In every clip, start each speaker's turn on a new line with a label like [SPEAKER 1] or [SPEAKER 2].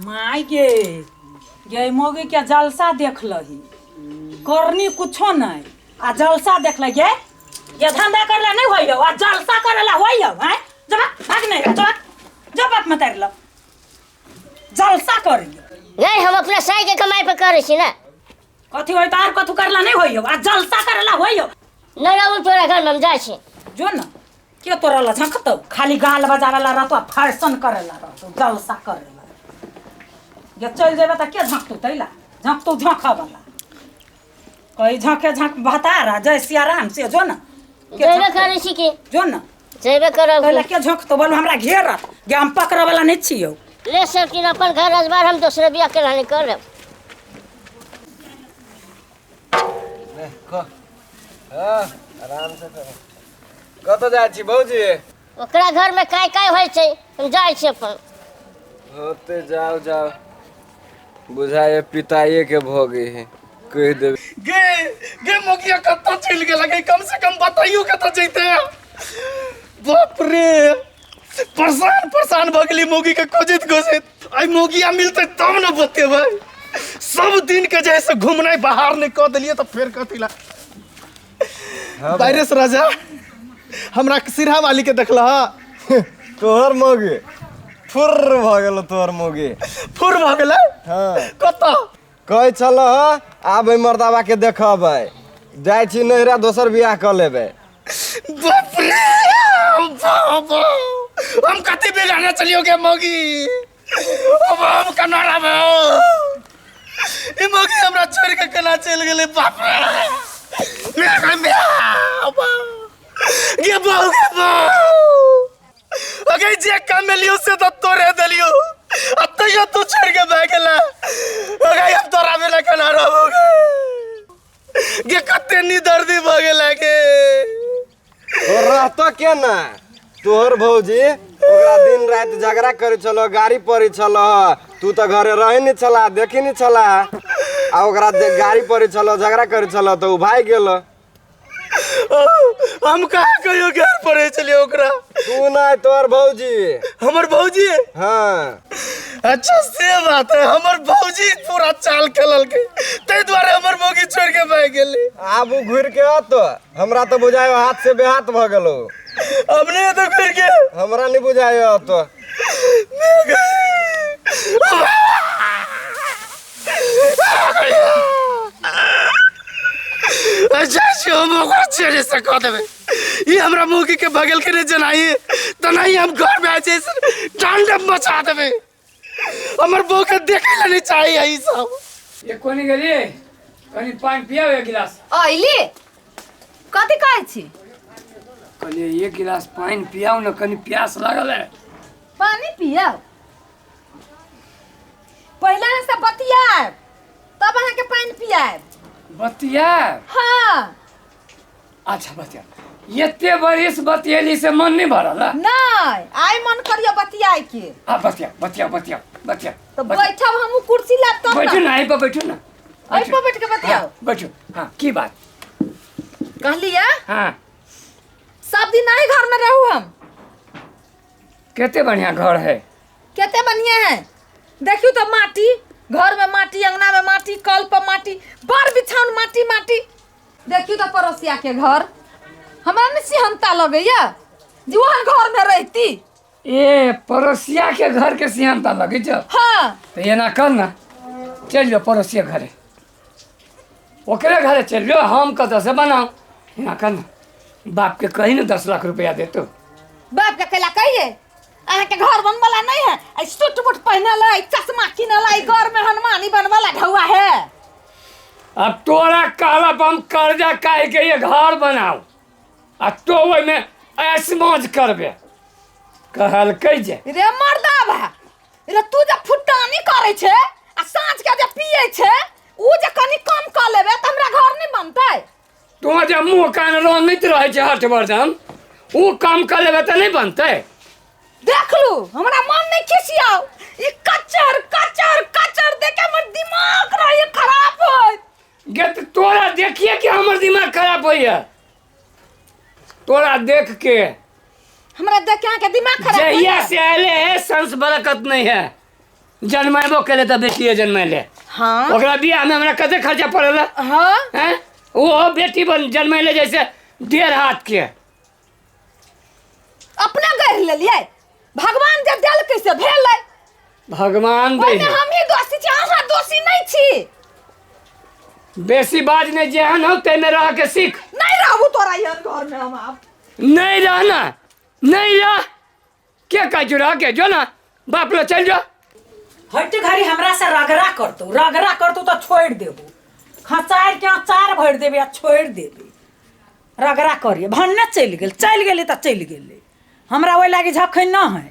[SPEAKER 1] माय गे, गे मौगी के जलसा देख लही, करनी कुछो नहीं आ जलसा देख लही। गे ये धंधा करला नहीं होइयो आ जलसा करला होइयो। हैं, जब भाग नहीं जब जब बाप में तार लो जलसा करियो।
[SPEAKER 2] नहीं, हम अपना साई के कमाई पर करै छी ना।
[SPEAKER 1] कथी होय तार कथू करला नहीं होइयो आ जलसा करला होइयो।
[SPEAKER 2] नहीं रहू तोरा घर में, हम जाइ छी।
[SPEAKER 1] जो ना के तोरा ला झंकतौ, खाली गाल बजावेला रहतो, फैशन करेला रहतो, जलसा करेला। जे चल जेबे त के झंकतौ तैला झंकतौ झंका वाला कही झंके झंक बता जय सिया राम से जो ना के
[SPEAKER 2] जेबे
[SPEAKER 1] झंकतौ?
[SPEAKER 2] करै छी की
[SPEAKER 1] जो ना
[SPEAKER 2] जेबे करब।
[SPEAKER 1] तैला के झंकतौ बोलू, हमरा घेरत गे, हम पकड़े वाला नहीं छियौ।
[SPEAKER 2] ले सब दिन अपन घर अजबार, हम दोसरे बियाह केना नहि करब।
[SPEAKER 3] हाँ, आराम से करो। कतऽ जाइ छी भौजी?
[SPEAKER 2] ओकरा घर में काय काय होइ छै, हम जाइ छी अपन।
[SPEAKER 3] होते जाओ जाओ, बुझाए पिताइए के भऽ गई है, कहि देबै।
[SPEAKER 4] गे गे मोगिया कतऽ चलि गेल गे? कम से कम बताइयो कतऽ जैते। बाप रे, परेशान परेशान भऽ गेली मौगी के खोजैत खोजैत। आइ मौगिया मिलतै तब ने बतेबै। सब दिन के जे है से घुमनाइ बाहर नहि कऽ देलियै तऽ फेर कथी ला। वायरस राजा, हमरा सिरहा वाली के देखलह?
[SPEAKER 3] तोहर मौगी फुर्र भऽ गेल, तोहर मौगी
[SPEAKER 4] फुर्र भऽ गेलै।
[SPEAKER 3] हाँ।
[SPEAKER 4] कतऽ
[SPEAKER 3] कहै छलह आब एहि मर्दाबा के देखबै, जाइ छी नैहरा, दोसर बियाह कऽ लेबै।
[SPEAKER 4] बाप रे बाप, हम कथी बिगाड़ने चलियो गे मौगी? अब हम केना रहबै? ई मौगी हमरा छोड़ि के केना चलि गेलै? बाप रे, मेरा बाप गे बहू, गे बहू, अगे जे कमेलियो से तो तोरे देलियो आ तैयो तू छोड़ के भाग गेला। अगे हम तोरा बिना केना रहबो गे? गे कते निदर्दी भऽ गेला गे।
[SPEAKER 3] ओ रहतो केना? तोहर भौजी ओकरा दिन राति झगड़ा करै छलो, गाड़ी पड़ै छलो। तू तऽ घरे रहै नहि छला, देखै नहि छला आ ओकरा गाड़ी पड़ै छलो, झगड़ा करै छलो तऽ ओ भागि गेल।
[SPEAKER 4] हम कहाँ कहियो घर पड़े छलियै ओकरा?
[SPEAKER 3] तू नहि, तोहर भौजी।
[SPEAKER 4] हमर भौजी?
[SPEAKER 3] हाँ।
[SPEAKER 4] अच्छा से बात है, हमर भौजी पूरा चाल खेललकै, ताहि दुआरे हमर मौगी छोड़ के भागि गेलै।
[SPEAKER 3] आब ओ घुरि के अतो, हमरा तऽ बुझायो हाथ से बेहाथ भऽ गेलो।
[SPEAKER 4] अब नहीं तो घुरि के
[SPEAKER 3] हमरा नहीं बुझायो अतो।
[SPEAKER 4] अच्छा से हम ओकरा चेहरे से कह देबै, ई हमरा मौगी के भगल के नहीं जनाई तऽ नहीं हम घर में आ जाए डांड मचा देबै। हमर बहू के देखे ला नहीं चाहिए ई सब।
[SPEAKER 5] ये कोनी गेलियै? कनि पानि पियाउ एक गिलास।
[SPEAKER 6] अइली, कथी कहै छी?
[SPEAKER 5] कहलियै एक गिलास पानि पियाउ ने, कनि प्यास लागल है।
[SPEAKER 6] पानि पियाउ? पहिले अहाँ से बतियाएब तब अहाँके पानि पियाएब।
[SPEAKER 5] बतियाएब?
[SPEAKER 6] हाँ।
[SPEAKER 5] अच्छा बतिया, एते बरिस बतियेली से मन नहीं भरल है?
[SPEAKER 6] नहीं, आइ मन करियो बतियाए के।
[SPEAKER 5] आ बतिया बतिया बतिया बतिया।
[SPEAKER 6] तो बैठब हमहूँ कुर्सी लाब तब।
[SPEAKER 5] बैठू ना, एहि पर बैठू ना।
[SPEAKER 6] एहि पर बैठ के बतियाओ।
[SPEAKER 5] हाँ, बैठू। हाँ, की बात?
[SPEAKER 6] कहलियै
[SPEAKER 5] हाँ,
[SPEAKER 6] सब दिन नहीं घर में रहू हम।
[SPEAKER 5] कते बढ़िया घर है।
[SPEAKER 6] कते बढ़िया है, देखियो तो माटी, घर में माटी, अंगना में माटी, कल पर माटी, बड़ बिछाउन माटी माटी। देखियो तो पड़ोसिया के घर, हमरा नहीं सिहनता लगैया जे ओहन घर में रहती।
[SPEAKER 5] ए पड़ोसिया के घर के सिहनता लगै छौ?
[SPEAKER 6] हाँ।
[SPEAKER 5] तो एना कर ना, चल जो पड़ोसिया घरे, ओकरे घरे चल जो, हम कतऽ से बनाऊ। एना कर ना, बाप के कही ना 10 लाख रुपया देतो।
[SPEAKER 6] बाप के कैला कहिए? अहाँके घर बनबला नहीं है, आई सूट बूट पहिनल है, चश्मा किनल है, घर में हनुमानी बनबला ढौआ है।
[SPEAKER 5] अब तोरा कहला पर हम कर्जा काहे के ये घर बनाऊ आ तो ओहिमे ऐश मौज करबे कहलकै जे।
[SPEAKER 6] रे मर्दा भा रे, तू जे फुटानी करै छै आ साँझ के जे पियै छै उ जे कनि कम कऽ लेबे तऽ हमरा घर नहि बनतै?
[SPEAKER 5] तू जे मुँह कान रंगैत रहै छै हठ वर्धन, उ कम कऽ लेबे तऽ नहि बनतै?
[SPEAKER 6] देखलू, हमरा मन नहीं खिसियाओ, ई कचर कचर कचर देख के हमर दिमाग रहे खराब होय
[SPEAKER 5] गे। तऽ तोरा देखिए के हमर दिमाग खराब होइए? तोरा देख के
[SPEAKER 6] हमरा देख के अहाँके दिमाग खराब हो
[SPEAKER 5] जहिया
[SPEAKER 6] गेल।
[SPEAKER 5] से आयले है संस बरकत नहीं है जन्मेबो केले तऽ बेटिए जन्मेले
[SPEAKER 6] हाँ
[SPEAKER 5] ओकरा बियाह में हमरा कते खर्चा पड़ल
[SPEAKER 6] हाँ
[SPEAKER 5] हैं ओहो बेटी बन जन्मेले जैसे डेढ़ हाथ के
[SPEAKER 6] अपना गढ़ लेलियै भगवान जे देलकै से भेलै
[SPEAKER 5] भगवान दे
[SPEAKER 6] ओहिमे हम ही दोषी छी अहाँ दोषी नहि छी
[SPEAKER 5] बेसी बाज नहि जेहन हो ताहिमे रह के सीख
[SPEAKER 6] नहि रहबू तोरा एहन घरमे हम आब
[SPEAKER 5] नहीं रहना नहीं रह के कहै छौ रह के जो ना बाप लो चल जो
[SPEAKER 1] हट घड़ी हमरा से रगड़ा करतौ रगड़ा करतौ तऽ छोड़ि देबो खचारि के अचार भरि देबै आ छोड़ि देबै रगड़ा करिए भन्ने चलि गेल चलि गेलै तऽ चलि गेलै हमरा ओहि लागी झखै न है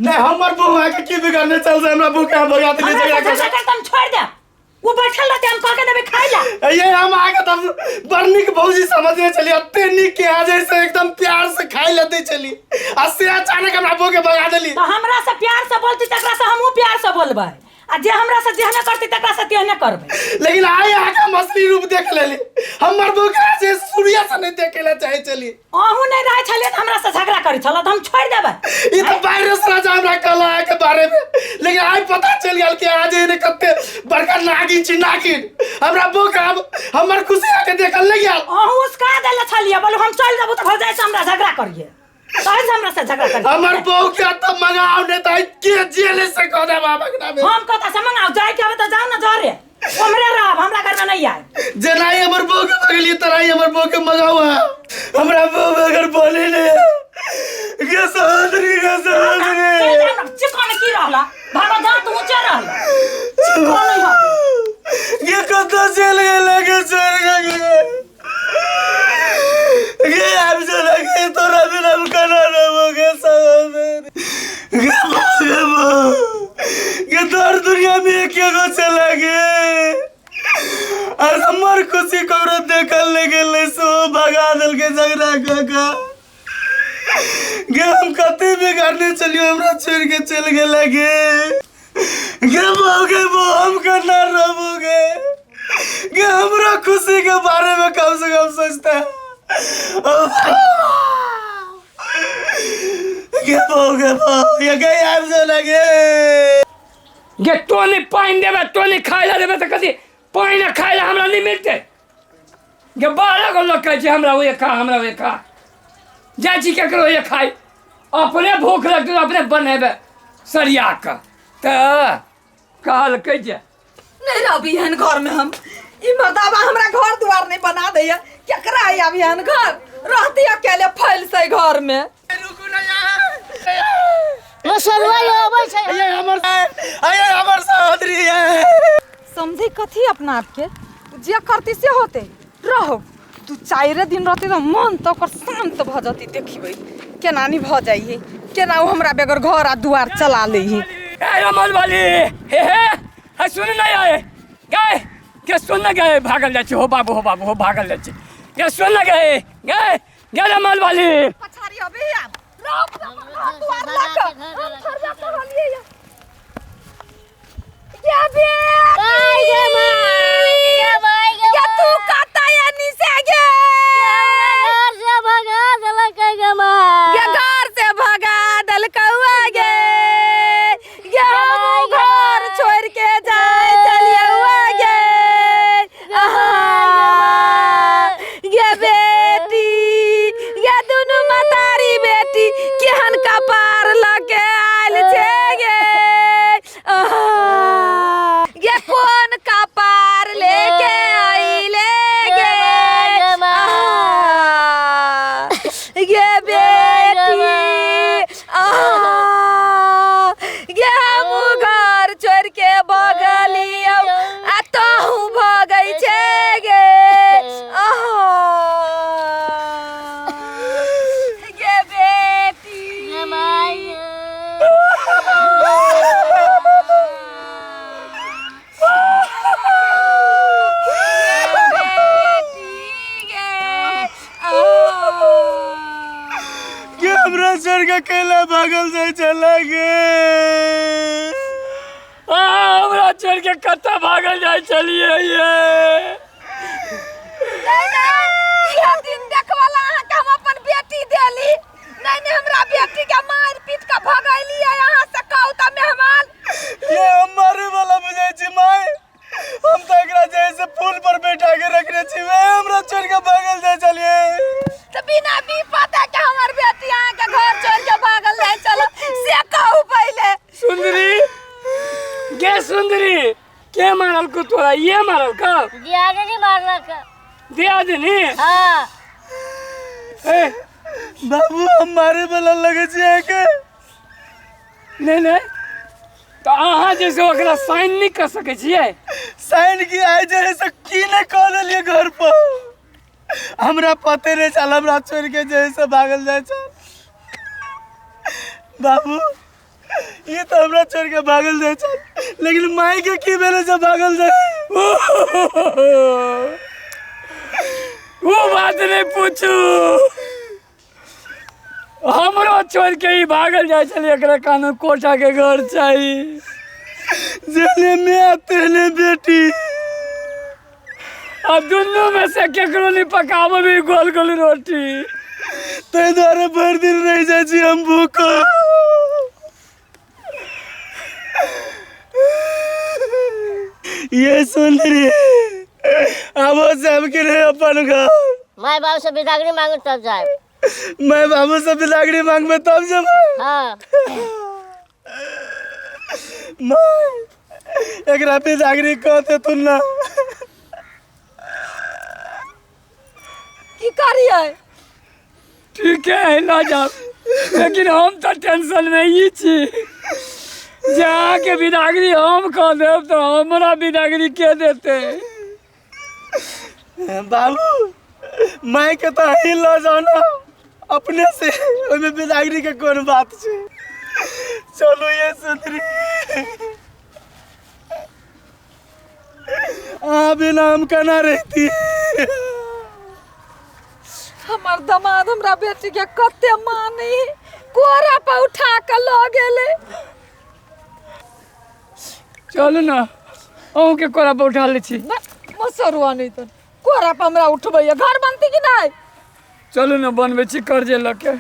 [SPEAKER 4] नहीं हमर बहू के की बिगाड़ने चल से हमरा बहू के हम भगा देली
[SPEAKER 1] हमरा
[SPEAKER 4] झगड़ा
[SPEAKER 1] से
[SPEAKER 4] कर
[SPEAKER 1] झगड़ा करतौ हम छोड़ि देब वो बैठल रहते हम कह के देबै खाइ ला
[SPEAKER 4] ये हम आके तब बड़ निक भौजी समझने चली अते निक के आ जैसे एकदम प्यार से खाई लेते चली आ से अचानक हमरा बहू के भगा देली
[SPEAKER 1] तो हमरा से प्यार से बोलती तकरा से हमहूँ प्यार से बोलबै आ जे हमरा से जेहने करती तकरा से तेहने करबै
[SPEAKER 4] लेकिन आइ आके हम असली रूप देख लेली हमर बहू के से सूर्य से नहीं देखे ला चाहे चली
[SPEAKER 1] अहूँ नहि रहै छलियै तऽ हमरा से झगड़ा करै छल तऽ हम छोड़ि देबै
[SPEAKER 4] ई तऽ वायरस राजा हमरा कहला के बारे में लेकिन आइ पता चल गेल कि आज एने कते बड़का नागिन छी नागिन हमरा बहू के हम हमर खुशी आके देखल नहीं गेल
[SPEAKER 1] अहूँ उसका देले छलियै बोलू हम चलि देबू तऽ भौजाइ से हमरा झगड़ा करियै तहन से हमरा से झगड़ा करियै
[SPEAKER 4] हमर बहू के तऽ मंगाओ नहीं तऽ के जेल से कह देब हम अंगना में
[SPEAKER 1] हम कतऽ से मंगाउ जाइके हवे तऽ जाउ ने जरे ओमरे रहब हमरा घरमे नहि आयब
[SPEAKER 4] जेनाही हमर बहू के भगलिए तनाही हमर बहू के मंगाओ हमरा बहू बगैर बोले नहीं गे सहोदरी गे
[SPEAKER 1] चलि
[SPEAKER 4] सहोदरी
[SPEAKER 1] जाउ ने चिकन की रहला भागो जा तू ऊँचे रहला चिकन नहीं हवे
[SPEAKER 4] गे कतऽ चलि गेलै गे चलि गेलै गे आबि चल गे तोरा बिना हम केना रहबो गे सहोदरी गे बहू गे बहू गे तोहर दुनिया में एके गो चला गे और हमर खुशी ककरो देखल नहीं गेलै सो भगा देलकै झगड़ा कऽ कऽ गे हम कते बिगाड़ने चलियो हमरा छोड़ के चल गेलै गे गे बहू गे बहू हम केना रहबो गे गे हमरा खुशी के बारे में कम से कम सोचते गे बहू गे बहू ये गे आबि जो ना गे
[SPEAKER 5] गे तो नहीं पानि देबै तो नहीं खाय लए देबै तऽ कथी पानि आ खाय लए हमरा नहि मिलतै गे 12 गो लोक कहै छै हमरा ओए खा हमरा ओए खा जाइ छी केकरो ओए खाइ अपने भूख लगतै तऽ अपने बनेबै सरिया कऽ तऽ कहलकै जे
[SPEAKER 6] नहीं रहबी एहन घर में हम ई मर्दाबा हमरा घर दुआर नहीं बना दैया केकरा आबी एहन घर रहती अकेले फैल से घर में
[SPEAKER 4] रुकू ना यहाँ
[SPEAKER 2] मुसलमान अबै छै
[SPEAKER 4] ये हमर अये हमर सहोदरी है
[SPEAKER 6] समझे कथी अपना आपके जे करती से होते रहो दू चारि दिन रहते तऽ मन तऽ ओकर शान्त भऽ जती देखिबै केना नहीं भऽ जाइए केना ओ हमरा बगैर घर आ दुआर चला लै है
[SPEAKER 5] ए रमन वाली हे हे हे सुन ना आए गए के सुन ना गए भागल जाइ छी हो बाबू हो बाबू हो भागल जाइ छी के सुन ना गए गए गए रमन वाली
[SPEAKER 6] पछाड़ी अबे आब रहो घर दुआर लऽ कऽ हम थोड़बे कहलियै यऽ ये
[SPEAKER 2] बाय गे माय गे माय गे
[SPEAKER 6] ये तू कतऽ एनी से गे
[SPEAKER 2] घर से भगा देलकै गे माय
[SPEAKER 6] ये घर से भगा देलकौआ गे ये हम घर छोड़ के जाय चलियौआ गे आहा, ये बेटी ये दुनू मतारी बेटी केहन कपार लऽ के आयल छै गे आहा, ये कोन कपार लेके आइले गे आहा, ये बेटी आहा, ये हम घर छोड़ के भगलियौ आ तहु भगै छै गे आहा, ये बेटी
[SPEAKER 2] गे माय
[SPEAKER 4] गे हमरा छोड़ के कैला भागल जाय चला गे
[SPEAKER 5] आ, हमरा छोड़ के कतऽ भागल जाइ छलियै ये
[SPEAKER 6] इहे दिन देखवला अहाँके हम बिना विपदा के हमर बेटी अहाँ के घर छोड़ के भागल जाय चलो से कहू पहिले।
[SPEAKER 5] सुंदरी गे सुंदरी, के मारल को तोरा? ये मारल का?
[SPEAKER 2] दियादनी मारलक।
[SPEAKER 5] दियादनी?
[SPEAKER 2] हाँ।
[SPEAKER 5] ए
[SPEAKER 4] बाबू हम मारे वाला लगे छियै के?
[SPEAKER 5] नहीं नहीं, तो अहाँ जैसे ओकरा साइन नहीं कर सकै छियै?
[SPEAKER 4] साइन की आइ जे है से की नहीं कह देलियै घर पर, हमरा पते नहीं चल, हमरा छोड़ के जे है से भागल जाइ छल। बाबू ये तो हमरा छोड़ के भागल जाइ छल, लेकिन माई के की भेलै से भागल जाइ?
[SPEAKER 5] वो बात नहीं पूछू, हमरो छोड़ के ही भागल जाइ छलै, एकरा कानून कोठा के घर चाही।
[SPEAKER 4] जेने माय तेने बेटी,
[SPEAKER 5] आ दुनू में से केकरो नहीं पकाबो भी गोल गोल रोटी,
[SPEAKER 4] ताहि दुआरे भरि दिन रहि जाइ छी हम भूखल। ये सुंदरी आबो से हम के रहे अपन घर।
[SPEAKER 2] My बाबू से बिदागरी मांगू तब जाए।
[SPEAKER 4] मैं बाबू से बिदागरी मांगबे तब जेबै?
[SPEAKER 2] हाँ।
[SPEAKER 4] माय एकरा बिदागरी कहते तू ना।
[SPEAKER 6] की करियै?
[SPEAKER 5] ठीक है ला जाओ, लेकिन हम तो टेंशन में ही छी जे अहाँके बिदागरी हम कह देब तो हमरा बिदागरी के देते?
[SPEAKER 4] बाबू माय के तो ही लऽ जाओ ना अपने से, ओहिमे बिदागरी के कोन बात छै। चलू ये सुंदरी, अहाँ बिना हम केना रहती?
[SPEAKER 6] हमर दामाद हमरा बेटी के कते मानी, कोरा पर उठा के लऽ गेलै।
[SPEAKER 5] चलू ना अहूँके कोरा पर उठा लै छी।
[SPEAKER 6] मसरुआ नहीं तो कोरा पर हमरा उठबैया, घर बनती कि नहीं?
[SPEAKER 5] चलू ना बनबै छी कर्जे लऽ के।